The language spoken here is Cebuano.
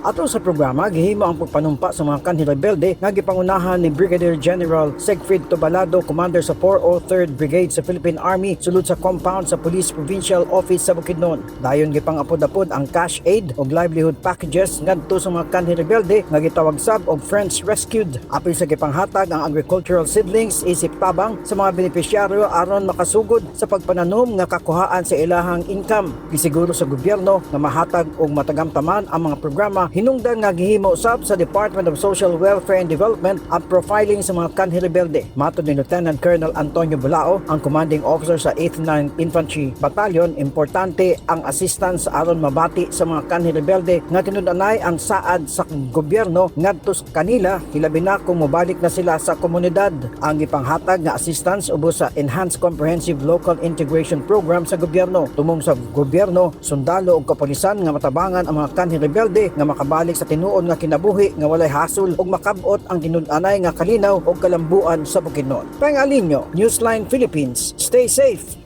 Atol sa programa, gihimo ang pagpanumpa sa mga kanhi rebelde nga gipangunahan ni Brigadier General Siegfried Tobalado, commander sa 403rd Brigade sa Philippine Army, sulod sa compound sa Police Provincial Office sa Bukidnon. Dayon gipangapod-apod ang cash aid ug livelihood packages ngadto sa mga kanhi rebelde nga gitawag sab og Friends Rescued. Apil sa gipanghatag ang agricultural seedlings isip tabang sa mga benepisyaryo aron makasugod sa pagpananom nga kakuhaan sa ilahang income. Gisiguro sa gobyerno nga mahatag og matagamtaman ang mga programa hinungdan nga gihimo usab sa Department of Social Welfare and Development ang profiling sa mga kanhi rebelde. Matod ni Lieutenant Colonel Antonio Bulao, ang commanding officer sa 8th 9th Infantry Battalion, importante ang assistance aron mabati sa mga kanhi rebelde nga tinud-anay ang saad sa gobyerno ngadto sa kanila, hilabi na kung mobalik na sila sa komunidad. Ang gipanghatag nga assistance ubos sa Enhanced Comprehensive Local Integration Program sa gobyerno. Tumong sa gobyerno, sundalo ug kapulisan nga matabangan ang mga kanhi rebelde nga makabalik sa tinuod nga kinabuhi nga walay hasol ug makab-ot ang tinud-anay nga kalinaw ug kalambuan sa Bukidnon. Pangalinyo, Newsline Philippines. Stay safe.